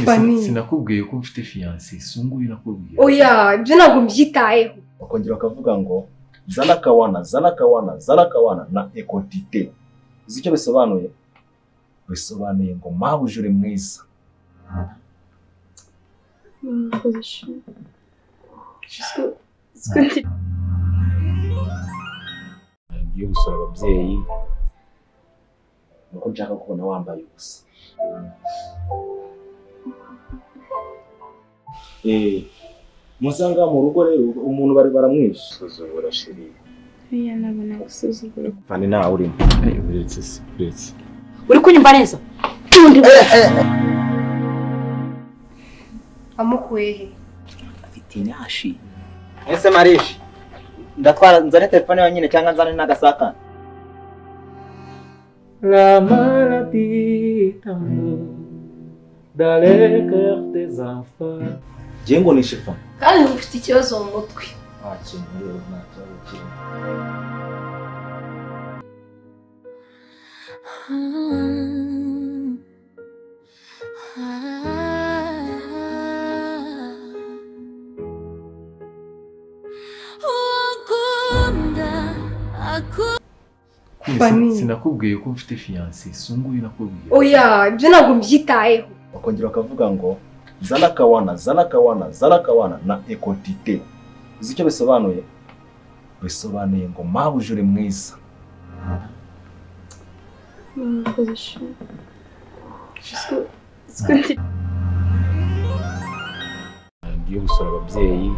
Fanny. Sinakubwiye ko mfite fiancé? Si nguyu nakubwiye? Oya, ibyo ntabwo mbyitayeho. Bakongera bakavuga ngo zana kawana, zana kawana, zana kawana na ekotite. Uzi icyo bisobanuye? Bisobanuye ngo mabuja uri mwiza. Murakoze chéri. Jusque- jusque- Ngiye gusura ababyeyi. Nuko nshaka kubona wambaye ubusa. Musanga mu rugo rero umuntu bari baramwishe. Suzugura chéri. Oya, ntabwo nagusuzugura. Fani ntawe urimo. Uretse se, uretse. Uri kunyumva neza? Amukuye he? Afite inyashi. Ese Marishi, ndatwara nzane telefone yonyine cyangwa nzane n'agasakane? La maladie d'amour dans les cœurs des enfants. Ngiye ngo nishe Fani. Kandi ufite ikibazo mu mutwe. Nta kintu rero, nta kibazo kirimo. Fanny. Sinakubwiye ko mfite fiancé? Si nguyu nakubwiye? Oya, ibyo ntabwo mbyitayeho. Bakongera bakavuga ngo zana kawana, zana kawana, zana kawana na ekotite. Uzi icyo bisobanuye? Bisobanuye ngo mabuja uri mwiza. Murakoze chéri. Jusque- jusque- Ngiye gusura ababyeyi.